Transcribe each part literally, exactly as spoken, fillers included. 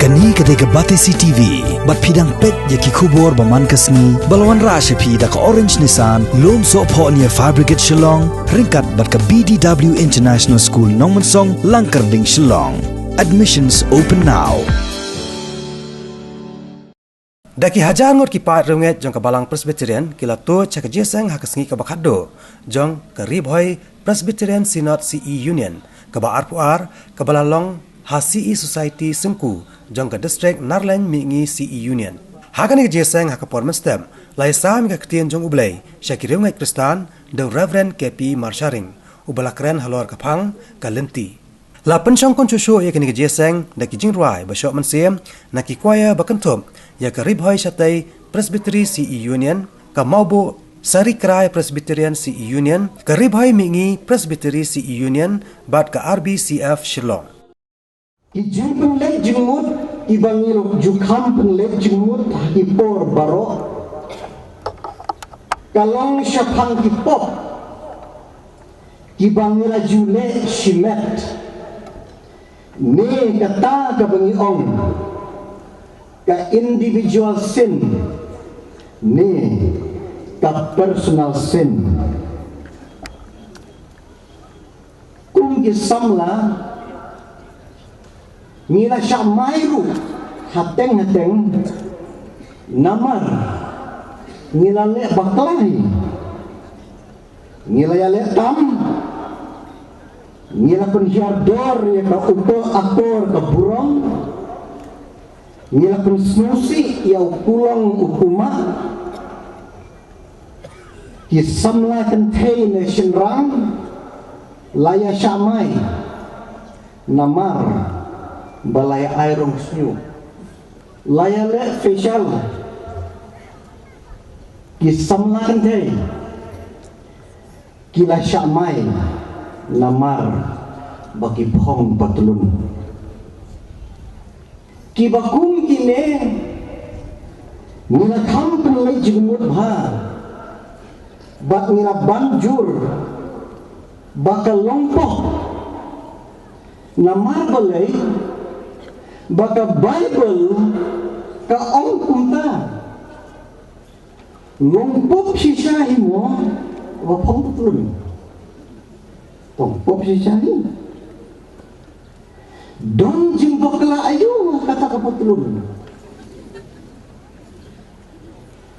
Kane ka dei ka Batesi T V, bad phi dang peit ïa ki khubor ba man ka sngi, ba la wanrah sha phi da ka Orange Nissan, Lumsohphoh near Fire Brigade Shillong, ryngkat bad ka B D W International School Nongmensong, Langkyrding, Shillong. Admissions open now. Da ki hajar ngut ki paid riewngeit jong ka Balang Presbyterian ki la tuid sha ka jingïaseng ha ka sngi kaba khatduh jong ka Ri Bhoi Presbyterian Synod C E Union kaba arphew ar, kaba la long ha C E Society Syngku jong ka District Narleiñ Mihngi C E Union. Ha kane ka jingïaseng ha ka por mynstep la ïasam ïa ka ktien jong U Blei sha ki riewngeit Khristan da u Reverend K P Marsharing, uba la kren halor ka phang ka lynti. La pynshongkun shuh shuh ïa kane ka jingïaseng da ki jingrwai ba shoh mynsiem na ki choir ba kynthup ïa ka Ri Bhoi Shatei Presbytery C E Union, ka Mawbuh Sarikrai Presbyterian C E Union, ka Ri Bhoi Mihngi Presbytery C E Union, bad ka R B C F Shillong. Ki jingpynleit jingmut kiba ngi la ju kham pynleit jingmut ha ki por baroh, ka long shaphang ki pop kiba ngi la ju leh shimet, ne kata kaba ngi ong ka individual sin ne ka personal sin. Kum ki samla, ngi la shah mai ruh hateng hateng, namar ngi la leh bakla hi. Ngi la ïaleh tam, ngi la pynhiar dor ïa ka upa akor ka burom, ngi la pynsngewsih ïa u kulong u kumah. Ki samla kynthei ne shynrang la ïa shah mai namar ba la ïa ai rong sniew, la ïa leh facial. Ki samla kynthei ki la shah mai namar ba ki phong patlun. Kiba kum kine ngi la kham pynleit jingmut bha bad ngi la ban jur ba ka long pop. Namar balei? Ba ka Baibl ka ong kumta. Long pop shisha hi mo, ba phong patlun. Long pop shisha hi. Don jingbakla aïu kata ka patlun.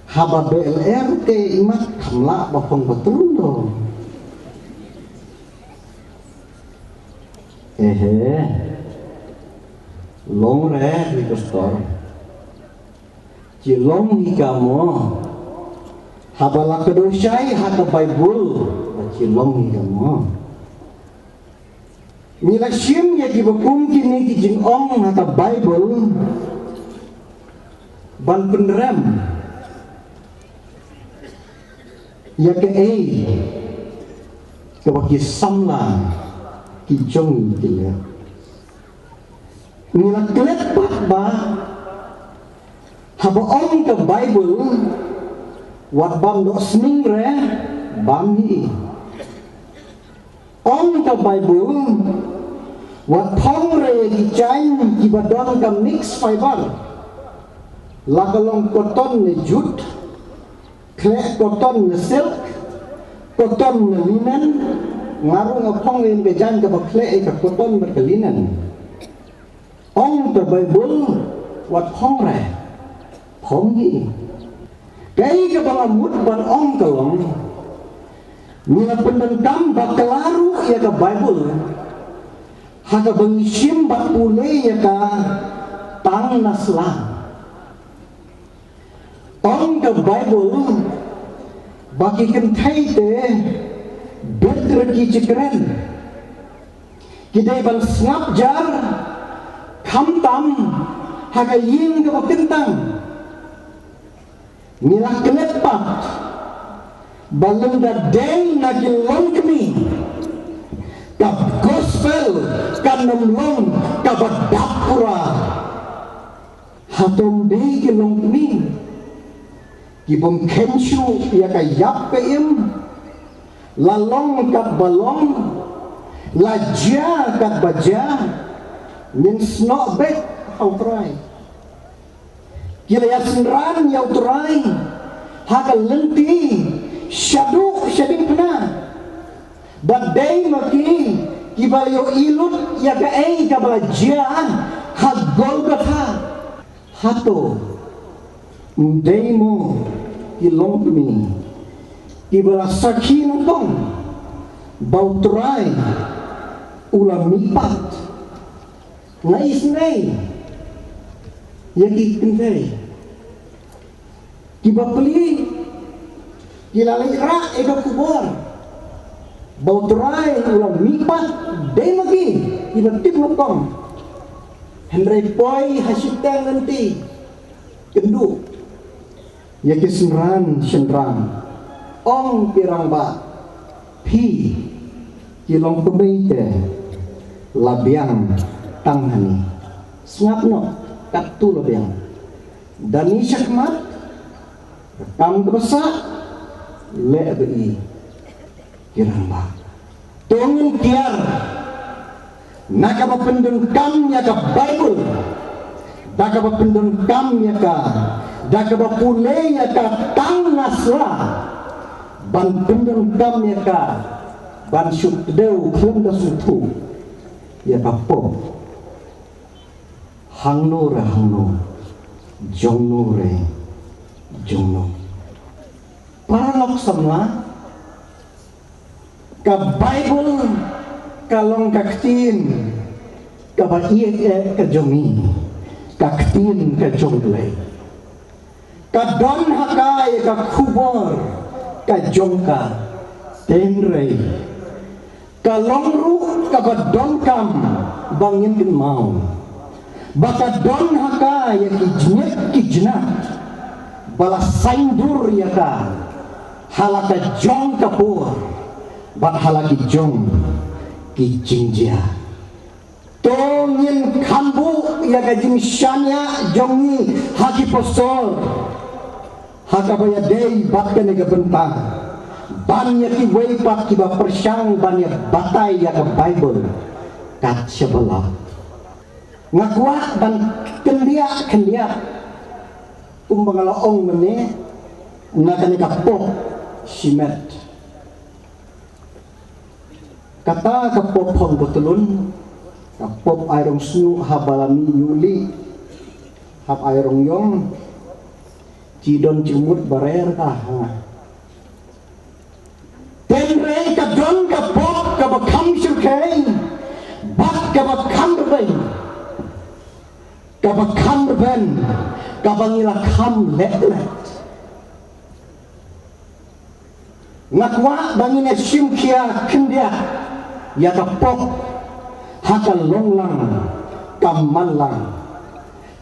Haba beh lyer te imat kham lah ba phong patlun do. Ehe. Long re, ri pastor. Ki long hi ka mo. Haba la kdew shai ha ka Baibl ba ki long hi ka mo. Ngi la shim ïa kiba kum kine ki jingong ha ka Baibl ban pynrem ïa kaei kaba ki samla ki jong ngi ki leh. Ngi la klet pat ba haba ong ka Baibl, wat bam doh sning re, bam hi. Ong ka Baibl, wat phong re ïa ki jaiñ kiba don ka mix fiber, la ka long cotton ne jute, khleh cotton ne silk, cotton ne linen. Nga ruh nga phong ïa ka jaiñ kaba khleh ïa ka cotton bad ka linen. Ong ka Baibl, wat phong re, phong hi. Kaei kaba nga mut ban ong ka long, ngi la pyndonkam bakla ruh ïa ka Baibl ha kaba ngi shim bad pule ïa ka tang na sla. Ong ka Baibl ba ki kynthei te bit re ki jingkren, ki dei ban sngap jar, khamtam ha ka ïing kaba kyntang. Ngi la klet pat ba lada dei na ki longkmie, ka gospel kan ym long kaba dap pura. Hato ym dei ki longkmie ki bym kheiñ shuh ïa ka ïap ka im? La long katba long, la jia katba jia, ngin snoh beit ha U Trai. Ki la ïa synran ïa U Trai ha ka lynti shaduh shadien pynah. Bad dei ma ki kiba la ïohi lut ïa kaei kaba la jia ha Golgotha. Hato ym dei mo ki longkmie kiba la sakhi nyngkong ba U Trai u la mihpat? Nga isynei ïa ki kynthei kiba plie, ki la leit rah ïa ka khubor ba U Trai u la mihpat. Dei ma ki kiba tip nyngkong. Hynrei poi ha shiteng lynti, kynduh ïa ki synran shynrang, ong ki rangbah, phi ki longkmie te la biang tang hangne. Sngap noh katto la biang. Dani shakhmat, kam kaba sah, leh ba i ki rangbah. To ngin kiar na kaba pyndonkam ïa ka Baibl, da kaba pyndonkam ïa ka, da kaba pule ïa ka tang na sla, ban pyndonkam ïa ka ban shu kdew khlem da sngewthuh ïa ka pop. Hangno re hangno, jongno re jongno. Paralok samla, ka Baibl ka long ka ktien kaba ïeit eh ka jong ngi, ka ktien ka jong U Blei. Ka don ha ka ïa ka khubor ka jong ka, hynrei ka long ruh kaba donkam ba ngin kynmaw ba ka don ha ka ïa ki jingngeit ki jnat ba la saiñdur ïa ka ha la ka jong ka por bad ha la ki jong ki jingjia. To ngin kham buh ïa ka jingshaniah jong ngi ha ki pastor, ha kaba ïadei bad kane ka bynta, ban ïa kiwei pat kiba pyrshang ban ïa batai ïa ka Baibl kat shaba lah. Nga kwah ban khyndiat khyndiat kumba nga la ong mynne na kane ka pop shimet. Kata ka pop hong patlun, ka pop ai rong snu ha ba la mih ïuli, hap ai rong ïong, ci don ci mut barer ka ha. Hynrei ka don ka pop kaba kham shyrkhei bad kaba kham rben, kaba kham rben, kaba ngi la kham leh leh. Nga kwah ba ngin ïa shim khia khyndiat ïa ka pop ha ka long lang ka man lang.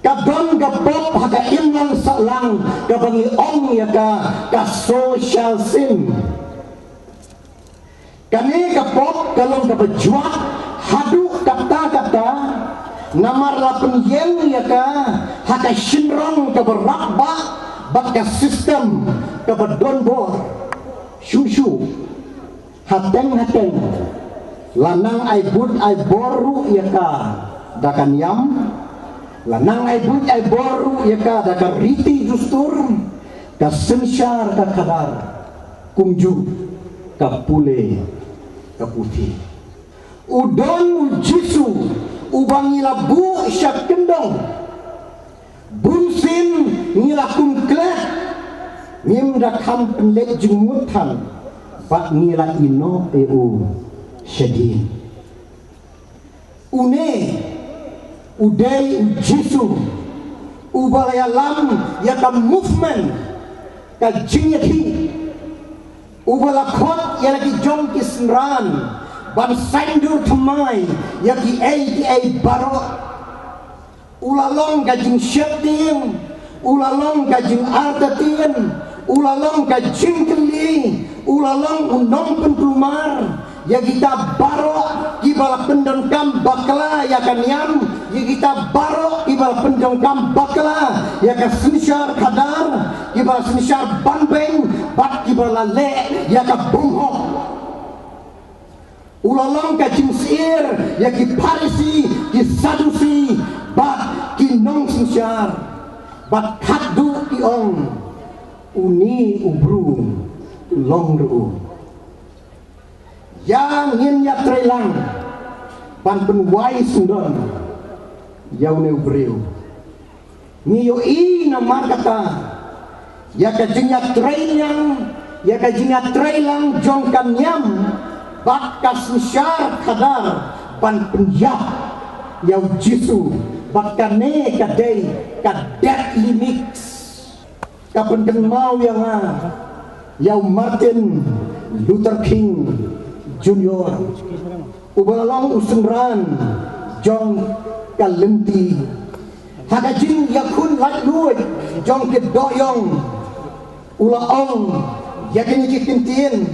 Ka don ka pop ha ka im lang sah lang kaba ngi ong ïa ka ka social sin. Kane ka pop ka long kaba juak haduh katta katta namar la pynïeng ïa ka ha ka shynrong kaba rap bha bad ka system kaba don bor. Shuh shuh, hateng hateng la nang ai buit ai bor ruh ïa ka da ka niam, la nang ai buit ai bor ruh ïa ka da ka riti dustur, ka synshar ka khadar, kumjuh ka pule ka puthi. U don U Jisu uba ngi la buh sha kyndong. Bun sien ngi la kum klet, ngim da kham pynleit jingmut than, bad ngi la ïehnoh ïa u shadien. Une u dei U Jisu uba la ïalam ïa ka movement ka jingïakhih, uba la khot ïa la ki jong ki synran ban saiñdur thymmai ïa kiei kiei baroh. U la long ka jingsheptieng, u la long ka jingartatien, u la long ka jingkylli, u la long u nongpynkulmar ïa kita baroh kiba la pyndonkam bakla ïa ka niam, ïa kita baroh kiba la pyndonkam bakla ïa ka synshar khadar, kiba la synshar ban beiñ bad kiba la leh ïa ka bymhok. U la long ka jingsyier ïa ki Pharisi, ki Sadusi, Bad ki nongsynshar, bad khadduh ki ong, une u briew u long ruh u. Ïa ngin ïatreilang ban pynwai syndon ïa une u briew. Ngi ïohi namar kata ïa ka jingïatreilang, ïa ka jingïatreilang jong ka niam bad ka synshar khadar ban pynïap ïa u Jisu, bad kane ka dei ka deadly mix. Ka pynkynmaw ïa nga ïa u Martin Luther King Junior, uba la long u synran jong ka lynti. Ha ka jingïakhun laitluid jong ki dohïong, u la ong ïa kine ki kyntien: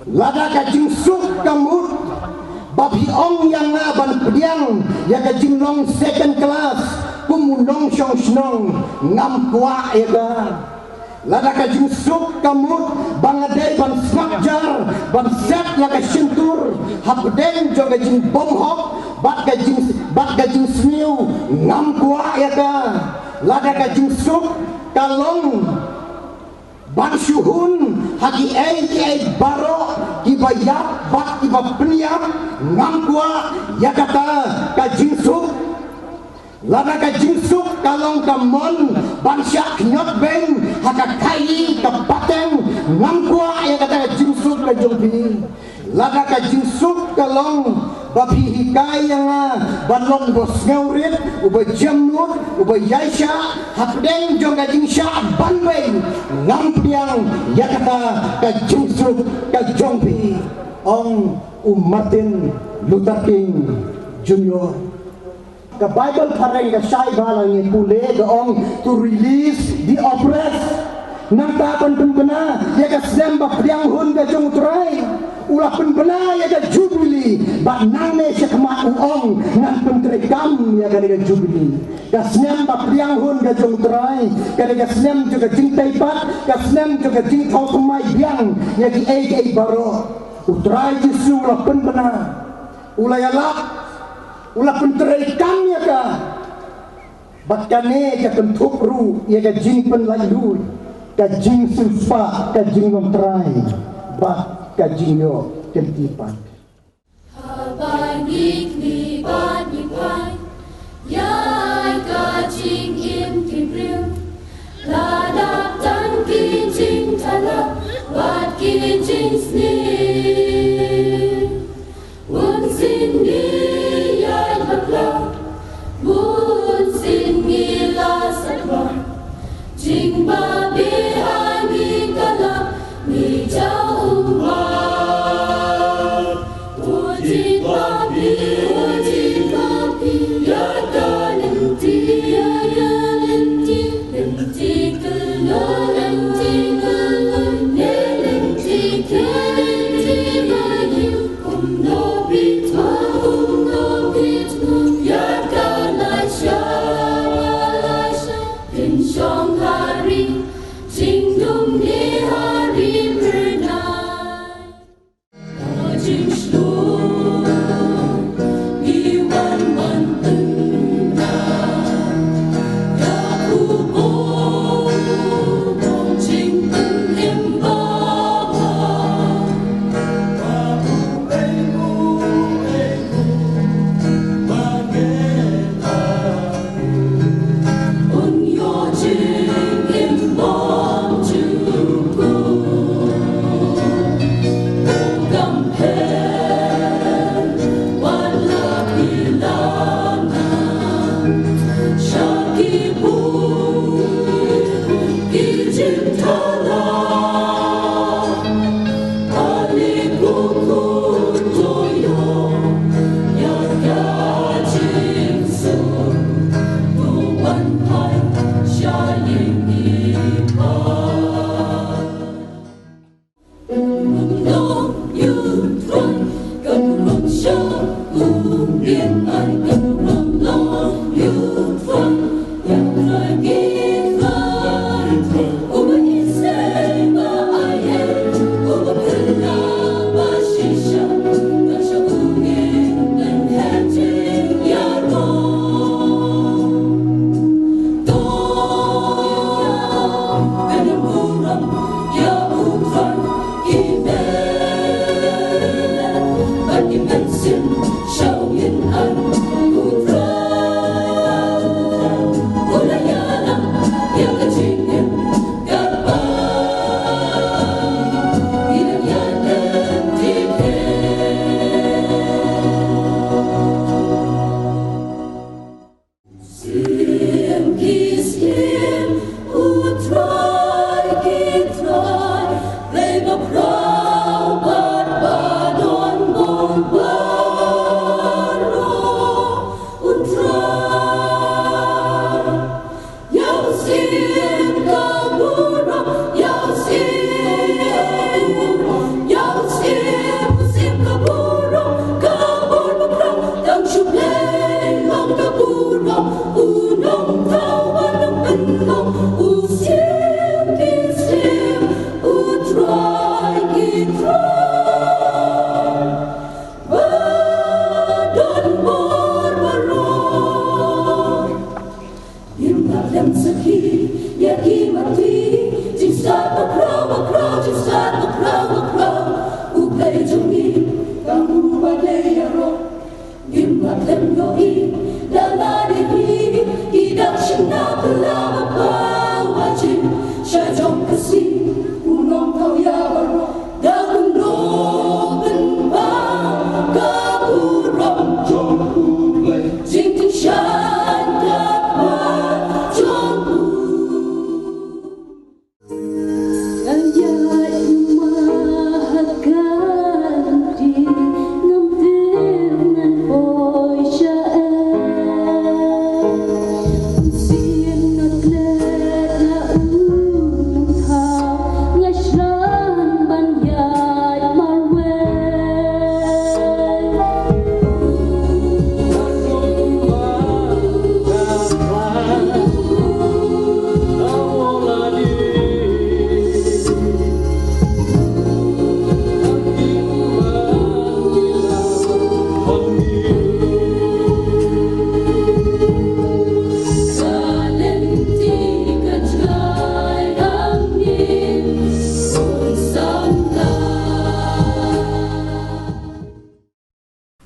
Lada ka jingsuk ka mut ba phi ong ïa nga ban pdiang ïa ka jinglong second class kum u nongshong shnong, ngam kwah ïa ka. Lada ka jingsuk ka mut ba nga dei ban sngap jar, ban set la ka shyntur hapdeng jong ka jingbymhok bad ka jing, bad ka jingsniew, ngam kwah ïa ka. Lada ka jingsuk ka long ban shu hun ha kiei kiei baroh kiba ïap bad kiba pynïap, ngam kwah ïa kata ka jingsuk. Lada ka jingsuk ka long ka mon ban shah khñiot beiñ ha ka khaïi ka pateng, ngam kwah ïa kata ka jingsuk ka jong phi. Lada ka jingsuk ka long ba phi hikai ïa nga ban long uba sngewrit, uba jemnud, uba ïaishah hapdeng jong ka jingshah banbeiñ, ngam pdiang ïa kata ka jingsuk ka jong phi, ong u Martin Luther King Junior. Ka Baibl phareng ka shai ba la ngi pule ka ong, "To release the oppressed." Nangta ban pynbna ïa ka snem ba pdiang hun ka jong u Trai, u la pynbna ïa ka jubili, bad nangne shakhmat u ong, ngan pyntreikam ïa kane ka jubili. Ka snem ba pdiang hun ka jong u Trai ka dei ka snem jong ka jingtei pat, ka snem jong ka jingthaw thymmai biang ïa kiei kiei baroh. U Trai Jisu u la pynbna, u la ïalap, u la pyntreikam ïa ka. Bad kane ka kynthup ruh ïa ka jingpynlaitluid, ka jingsiewspah, ka jinglong trai bad ka jingïoh kynti pat. Haba ngi knieh bad ngi phai ïa ka jingim ki briew, la dap tang ki jingthala bad ki jingsniew. Bunsien ngi ïaid bakla, bunsien ngi la sakma. Jingbabe ha ngi ka la ngi jaw ummat. U jingbabe, u jingbabe, ïa ka lynti, ïa ka lynti, lynti kylluid, lynti kylluid, ne lynti kylluid, lynti kylluid.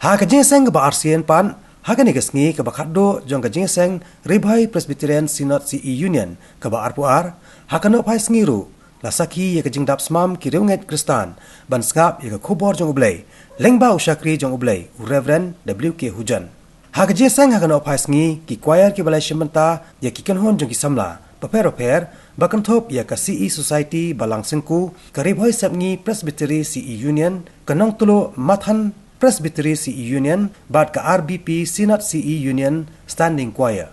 Ha ka jingïaseng kaba arsien pat, ha kane ka sngi kaba khatduh jong ka jingïaseng Ri Bhoi Presbyterian Synod C E Union kaba arphew ar, ha ka nohphai sngi ruh, la sakhi ïa ka jingdap smam ki riewngeit Khristan ban sngap ïa ka khubor jong U Blei lyngba u shakri jong U Blei, u Reverend W K Hujon. Ha ka jingïaseng ha ka nohphai sngi, ki choir kiba la shim bynta ïa ki kynhun jong ki samla bapher bapher, ba kynthup ïa ka C E Society Balang Syngku, ka Ri Bhoi Sepngi Presbytery C E Union, ka Nongtluh Mathan Presbytery C E Union, bad ka R B P Synod C E Union Standing Choir.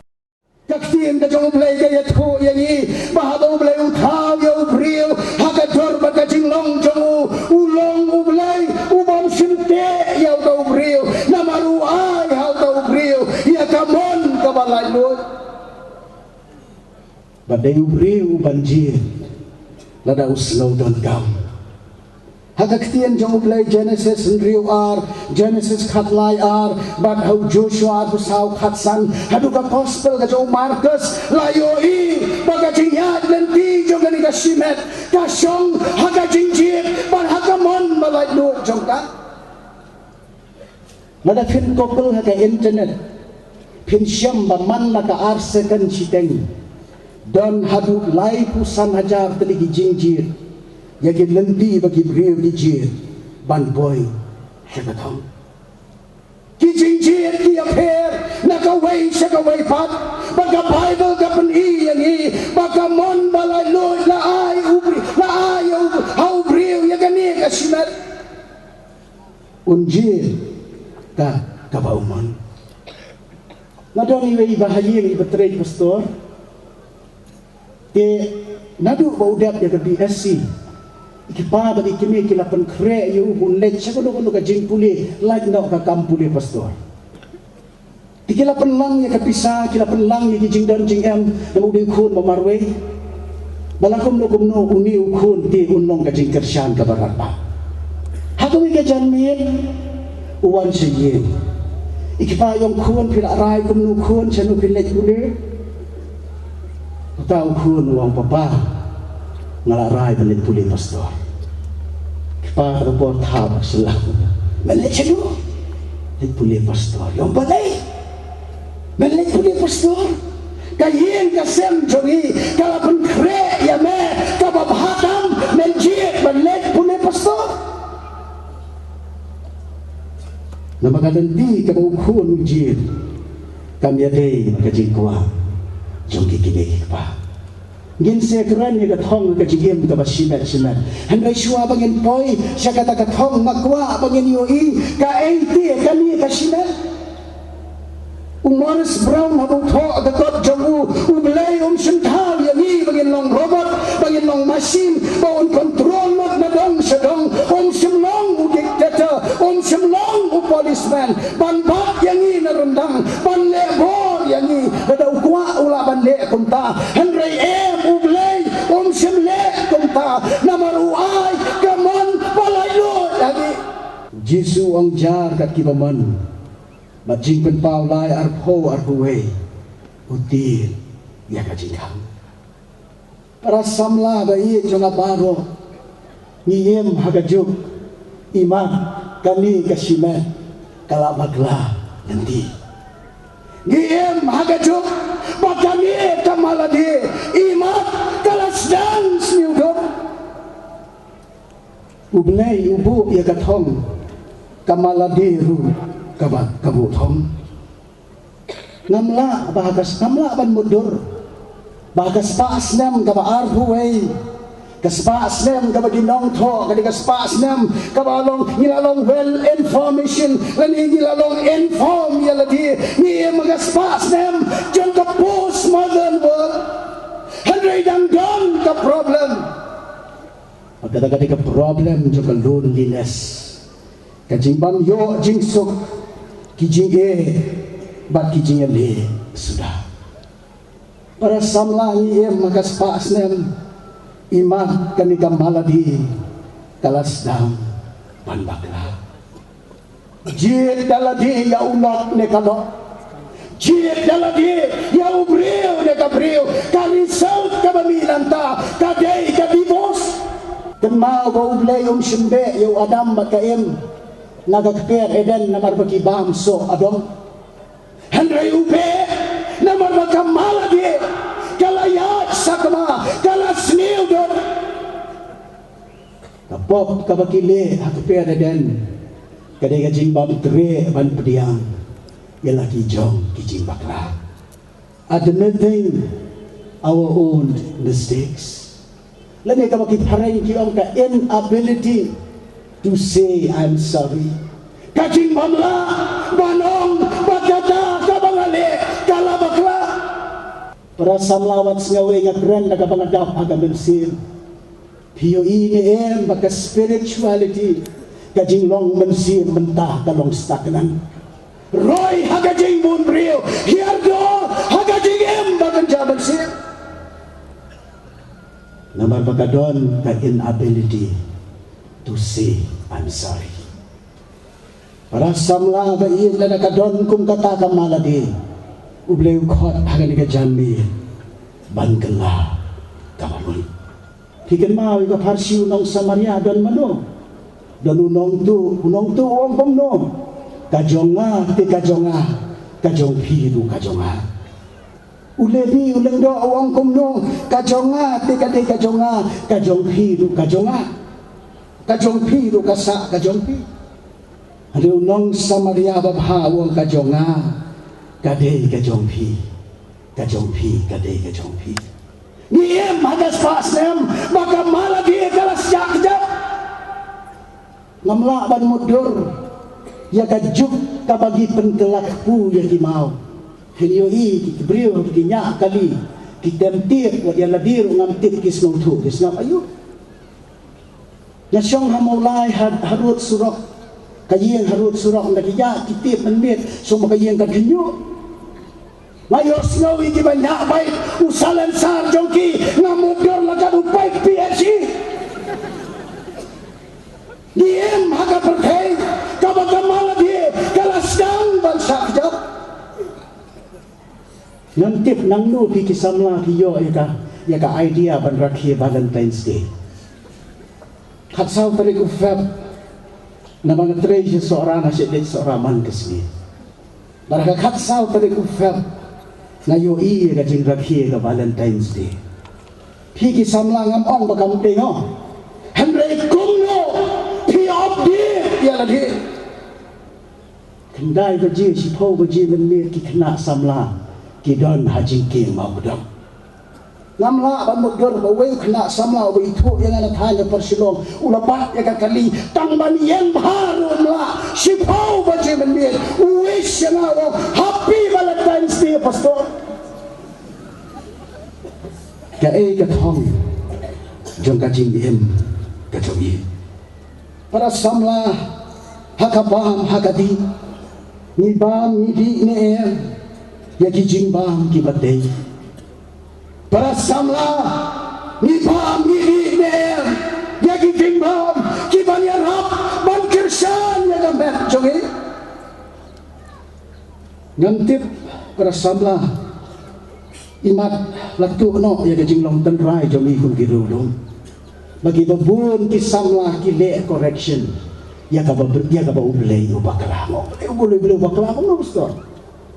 Ka ktien ka jong U Blei ka ïathuh ïa ngi ba haba U Blei u thaw ïa u briew ha ka dur bad ka jinglong jong u, u long U Blei u bym shym teh ïa uta u briew, namar u ai ha uta u briew ïa ka mon kaba laitluid. Ba dei u briew u ban jied lada u sngew donkam. Ha ka ktien jong U Blei, Genesis hynriew ar, Genesis khatlai ar, bad ha u Joshua arphew saw khatsan, haduh ka gospel ka jong u Markus, la ïohi ba ka jingïaid lynti jong kane ka shimet ka shong ha ka jingjied bad ha ka mon ba laitluid jong ka. Lada phin Google ha ka internet, phin shem ba man la ka ar second shiteng, don haduh laiphew san hajar tylli ki jingjied ïa ki lynti ba ki briew ki jied ban poi sha ka thong. Ki jingjied ki ïapher na kawei sha kawei pat, bad ka Baibl ka pyni ïa ngi ba ka mon ba laitluid la ai u bri-, la ai u, ha u briew ïa kane ka shimet. Un jied ka kaba u mon. Nga don iwei i bahaïing iba trei pastor. Te naduh ba u dep ïa ka B S C, i kpa bad i kmie ki la pynkhreh ïa u ba un leit sha kano kano ka jingpule, lait noh ka kam pule pastor. Te ki la pynlang ïa ka pisa, ki la pynlang ïa ki jingdon jingem, namar u dei u khun ba marwei. Ba la kumno kumno une u khun te un long ka jingkyrshan kaba radbah. Ha kawei ka janmiet u wan sha ïing. I kpa ong, khun, phi la rai kumno khun, shano phi leit pule? Uta u khun u ong, papa, nga la rai ban leit pule pastor. Kpa ka por thap sha la. Men leit shano? Leit pule pastor. Ïa balei? Men leit pule pastor. Ka ïing ka sem jong ngi ka la pynkhreh ïa me kaba bha tam, men jied ban leit pule pastor. Namar ka lynti kaba u khun u jied kam ïadei ka jingkwah jong ki kmie ki kpa. Ngin sa kren ïa ka thong ka jingim kaba shimet shimet. Hynrei shuwa ba ngin poi sha kata ka thong, nga kwah ba ngin ïohi kaei te kane ka shimet. U Morris Brown haba u thoh ka kot jong u, U Blei um shym thaw ïa ngi ba ngin long robot, ba ngin long machine ba un control lut na dong sha dong. Um shym long u dictator, um shym long u policeman ban bat ïa ngi na ryndang, ban leh bor ïa ngi. Lada u kwah u lah ban leh kumta. Hynrei em, U Blei um shym leh kumta, namar u ai ka mon ba laitluid ha ngi. Jisu u ong, jar kat kiba mon. Bad Jingpynpaw lai arphew arphew wei u tied ïa ka jingkhang. Para samla ba ïeit jong nga baroh, ngi im ha ka juk, imat kane ka shimet ka la bakla lynti. Ngi im ha ka juk ba kane ka malade, imat ka la sdang sniewduh. U Blei u buh ïa ka thong, ka malade ruh kaba, ka buh thong. Ngam lah ba ka, ngam lah ban mutdur ba ka spah snem kaba arphew wei, ka spah snem kaba ki nongthoh, ka dei ka spah snem kaba long, ngi la long well information, lane ngi la long inform ïa lade, ngi im ha ka spah snem jong ka postmodern world. Hynrei dang don ka problem. Kata ka dei ka problem jong ka loneliness. Ka jingbym ïoh jingsuk, ki jingeh bad ki jingïaleh suda. Para samla, ngi im ha ka spah snem, imat kane ka malade ka la sdang ban bakla. Jied da lade ïa u lok ne ka lok. Jied da lade ïa u briew ne ka briew. Ka result kaba mih nangta ka dei ka divorce. Kynmaw ba U Blei um shym beh ïa u Adam bad ka Im. Na ka kper Eden namar ba ki bam soh adong. Hynrei u beh namar ba ka mala die ka la ïaid sakma, ka la sniew dor. Ka pop kaba ki leh ha kper Eden ka dei ka jingbam treh ban pdiang ïa la ki jong ki jingbakla. Admitting our own mistakes. Lane kaba ki phareng ki ong ka inability to say I'm sorry. Ka jingbym lah ban ong ba kata kaba nga leh ka la bakla. Para samla, wat sngew ïa nga kren da kaba nga dap ha ka mynsiem. Phi ïohi ne em ba ka spirituality, ka jinglong mynsiem mynta ka long stagnant. Roi ha ka jingbun briew, hiar dor ha ka jingim ba kynja mynsiem. Namar ba ka don ka inability to say I'm sorry. Para samla, ba ïeit, lada ka don kum kata ka mala die, U Blei u khot ha kane ka janmiet ban kylla kaba mut. Phi kynmaw ïa ka pharshi u nong Samaria, don mano? Don u nongtuh, u nongtuh u ong kumno? Ka jong nga te ka jong nga, ka jong phi ruh ka jong nga. U Lebi u lyngdoh u ong kumno? Ka jong nga te ka dei ka jong nga, ka jong phi ruh ka jong nga. Ka jong phi ruh ka sah ka jong phi. Hynrei u nong Samaria babha u ong ka jong nga ka dei ka jong phi, ka jong phi ka dei ka jong phi. Ngi im ha ka spah snem ba ka mala die ka la shah kjat. Ngam lah ban mutdur ïa ka juk kaba ngi pynkylla kpu ïa ki maw. Phin ïohi ki briew ki ñiah kali, ki tem tip, wat ïa lade ruh ngam tip ki sngewthuh ki sngap aïu. Nga shong ha Mawlai ha, ha rud surok. Ka ïing ha rud surok, nda ki ïa ki tip mynmiet, shong ba ka ïing ka khynñiuh. Nga ïohsngew ïa kiba ñiah bike, u silencer jong ki nga mutdur la kat u bike P H E. Ngi im ha ka pyrthei kaba ka mala die ka la sdang ban shah kjat. Ngam tip nangno phi ki samla phi ïoh ïa ka, ïa ka idea ban rakhe Valentine's Day. Khatsaw tarik u Feb, naba nga trei sha Sohra, nga shait leit Sohra man ka sngi. Bad ha ka khatsaw tarik u Feb nga ïohi ïa ka jingrakhe ka Valentine's Day. Phi ki samla, ngam ong ba kam dei, hynrei kumno phi update ïa lade? Khyndai baje, shiphew baje mynmiet ki khynnah samla ki don ha jingkieng mawkdong. Ngam lah ban mutdur ba uwei u khynnah samla uba ithuh ïa nga na thaiñ ha por Shillong u la bat ïa ka kali, tang ban ïeng bha ruh um lah. Shiphew baje mynmiet u wish ïa nga, u ong, "Happy Valentine's Day, Pastor." Kaei ka thong jong ka jingim ka jong ngi? Para samla, ha ka bam ha ka dih, ngi bam ngi dih ne em ïa ki jingbam kiba tei? Para samla, ngi bam ngi dih ne em ïa ki jingbam kiban ïarap ban kyrshan ïa ka met jong ngi? Ngam tip, para samla, imat la tuh noh ïa ka jinglong tynrai jong ngi kum ki riewlum. Ba kiba bun ki samla ki leh correction ïa kaba, ïa kaba U Blei u bakla. Nga ong, U Blei, U Blei u bakla kumno, Pastor?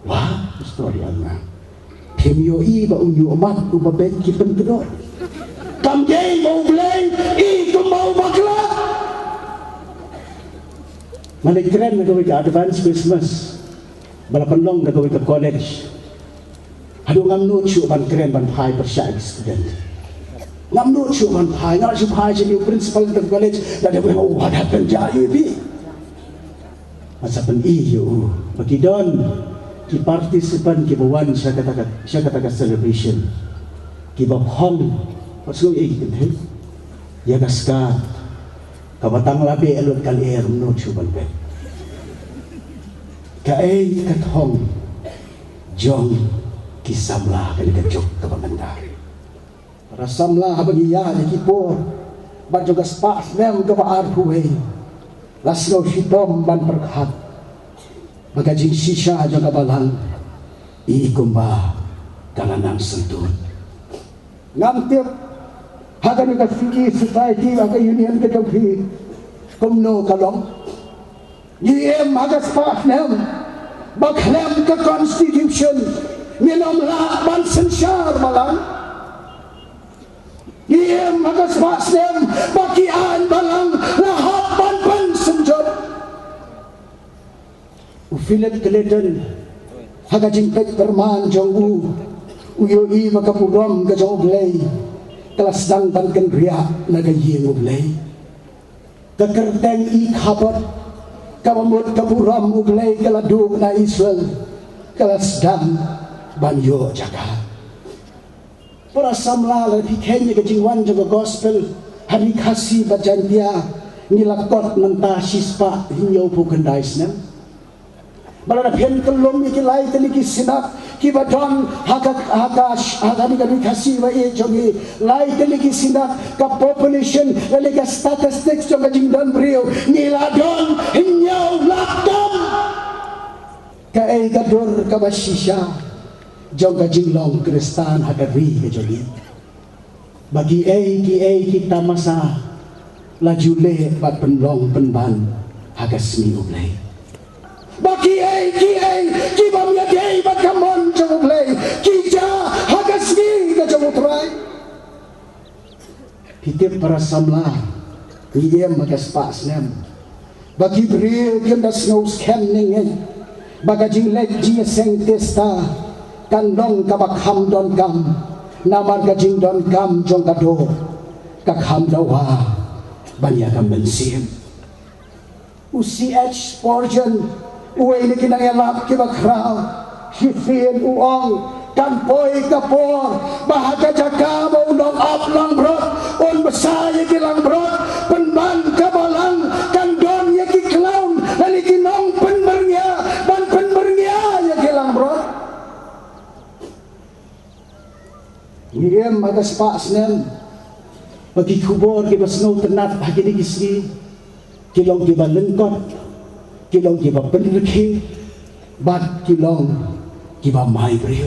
Wah, Pastor, ïa nga. Phim ïohi ba u ñiuhmat uba beit ki pynkdor? Kam dei ba U Blei i kumba u bakla? Nga leit kren na kawei ka advance Christmas ba la pynlong da kawei ka college. Haduh ngam nud shuh ban kren ban phai pyrshah ïa ki student. Ngam nud shuh ban phai, nga la shu phai sha u principal jong ka college, la dep ong, "Oh, what happened, ja ïa phi?" Nga sa pyni ïa u ba ki don ki participant kiba wan sha kata ka, sha kata ka celebration, kiba khong, wat sngew ïa ki kynthei, ïa ka skat kaba tang la beh lut ka lyer, ym nud shuh ban beh. Kaei ka thong jong ki samla kane ka juk kaba mynta? Para samla, haba ngi ïaid ïa ki por bad jong ka spah snem kaba arphew wei, la sngew shitom ban pyrkhat ba ka jingshisha jong ka balang i kumba ka la nang sngewthuh. Ngam tip ha kane ka C E society, ha ka union ka jong phi, kumno ka long. Ngi im ha ka spah snem ba khlem ka constitution ngin ym lah ban synshar balang. Ngi im ha ka spah snem ba ki aiñ balang la hap ban pynsynjot. U Philip Clayton, ha ka jingpeit pyrman jong u, u ïohi ba ka burom ka jong U Blei ka la sdang ban kynriah na ka ïing U Blei. Ka kyrteng i khabot kaba mut ka burom U Blei ka la duh na Israel ka la sdang ban ïoh jaka. Para samla, la phi kheiñ ïa ka jingwan jong ka gospel ha ri Khasi bad Jaintia, ngi la kot mynta shispah hynñiewphew khyndai snem. Ba lada phin kyllum ïa ki lai tylli ki synod kiba don ha ka, ha ka, ha kane ka ri Khasi ba ïeit jong ngi, lai tylli ki synod, ka population lane ka statistics jong ka jingdon briew, ngi la don hynñiew lak tam. Kaei ka dur kaba shisha jong ka jinglong Khristan ha ka ri ka jong ngi? Ba kiei kiei ki tamasa la ju leh bad pynlong pynban ha ka sngi U Blei. Ba kiei kiei kiba ym ïadei bad ka mon jong U Blei ki jia ha ka sngi ka jong U Trai. Phi tip para samla, ngi im ha ka spah snem ba ki briew kim da sngew skhem ne ngeit ba ka jingleit jingïaseng tista kan long kaba kham donkam, namar ka jingdonkam jong ka doh ka kham dawa ban ïa ka mynsiem. U C H Spurgeon, uwei na ki nongïalap kiba khraw, shisien u ong, kan poi ka por ba ha ka jaka ba u nongaplangbrot un bsa ïa ki langbrot, pynban ka balang kan don ïa ki clown lane ki nongpynbyrngia ban pynbyrngia ïa ki langbrot. Ngi im ha ka spah snem ba ki khubor kiba sngewtynnat ha kine ki sngi ki long kiba lyngkot, ki long kiba pynrkhie bad ki long kiba mai briew.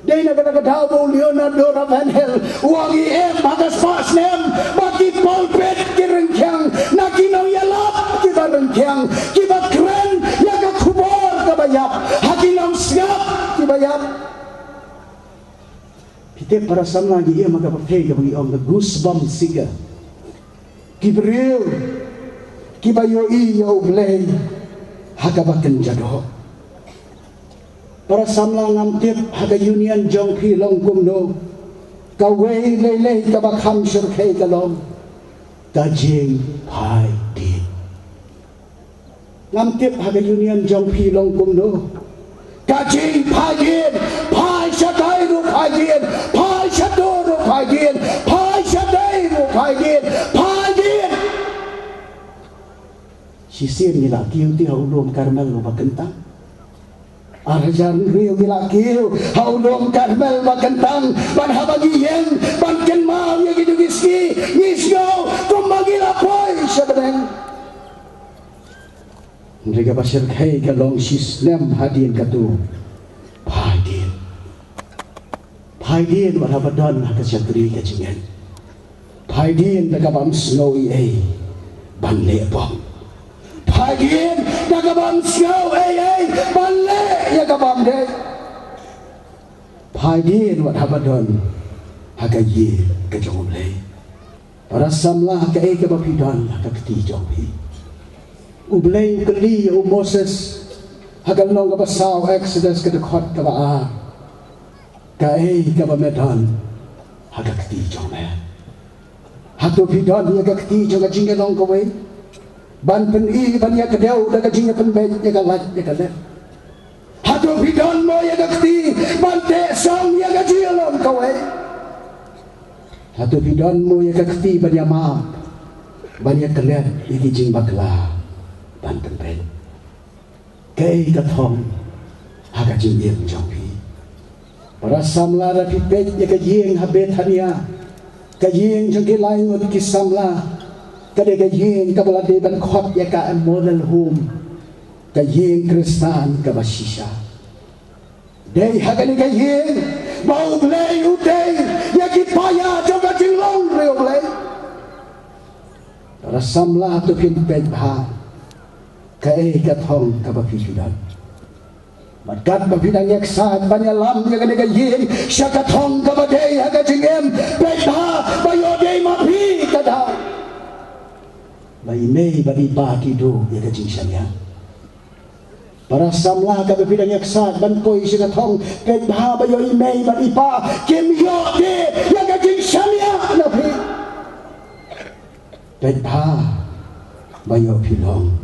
Dei na kata ka daw ba u Leonardo Ravenhill u ong, ngi im ha ka spah snem ba ki pulpit ki rynkiang na ki nongïalap kiba rynkiang, kiba kren ïa ka khubor kaba ïap ha ki nongsngap kiba ïap. Phi tip para samla, ngi im ha kaba phi, kaba ngi ong ka goosebumps seeker. Ki briew kiba ïohi ïa U Blei ha kaba kynja doh. Para samla, ngam tip ha ka union jong phi long kumno, kawei lei lei kaba kham shyrkhei ka long ka jingphai dien. Ngam tip ha ka union jong phi long kumno. Ka jingphai dien, phai shatai ruh phai dien, phai shato ruh phai dien, phai shatai ruh phai dien, phai dien. Shisien ngi la kiew te ha u lum Karmel uba kyntang. Ar hajar hynriew ngi la kiew ha u lum Karmel ba kyntang, bad haba ngi ïeng ban kynmaw ïa kito ki sngi, ngi sngew kumba ngi la poi sha bneng. Hynrei kaba shyrkhei ka long shi snem hadien kato, phai dien. Phai dien wat haba don ha ka shakri ka jingngeit. Phai dien da kaba ym sngew ei ei ban leh bong. Phai dien da kaba ym sngew ei ei ban leh ïa ka bym dei. Phai dien wat haba don ha ka ïing ka jong U Blei. Para samla, kaei kaba phi don ha ka kti jong phi? U Blei u kylli ïa u Moses ha ka lynnong kaba saw, Exodus ka dkhot kaba ar. Kaei kaba me don ha ka kti jong me? Hato phi don ïa ka kti jong ka jingïalong kawei? Ban pyni, ban ïa kdew da ka jingïapynbeit ïa ka lait ïa ka leh. Hato phi don mo ïa ka kti ban teh song ïa ka jingïalong kawei? Hato phi don mo ïa ka kti ban ïa map, ban ïa klet ïa ki jingbakla ban pynbeit? Kaei ka thong ha ka jingim jong phi? Para samla, da phi peit ïa ka ïing ha Bethania, ka ïing jong ki lai ngut ki samla, ka dei ka ïing kaba la dei ban khot ïa ka model home, ka ïing Khristan kaba shisha. Dei ha kane ka ïing ba U Blei u tei ïa ki paia jong ka jinglong ri U Blei. Para samla, to phin peit bha, Kaei ka thong kaba phi ju don? Bad katba phi dang ïaksaid ban ïalam ïa kane ka ïing sha ka thong kaba dei ha ka jingim, peit bha ba ïoh dei ma phi ka daw ba i mei bad i pa ki duh ïa ka jingshaniah. Para samla, katba phi dang ïaksaid ban poi sha ka thong, peit bha ba ïoh i mei bad i pa kim ïoh dei ïa ka jingshaniah na phi. Peit bha ba ïoh phi long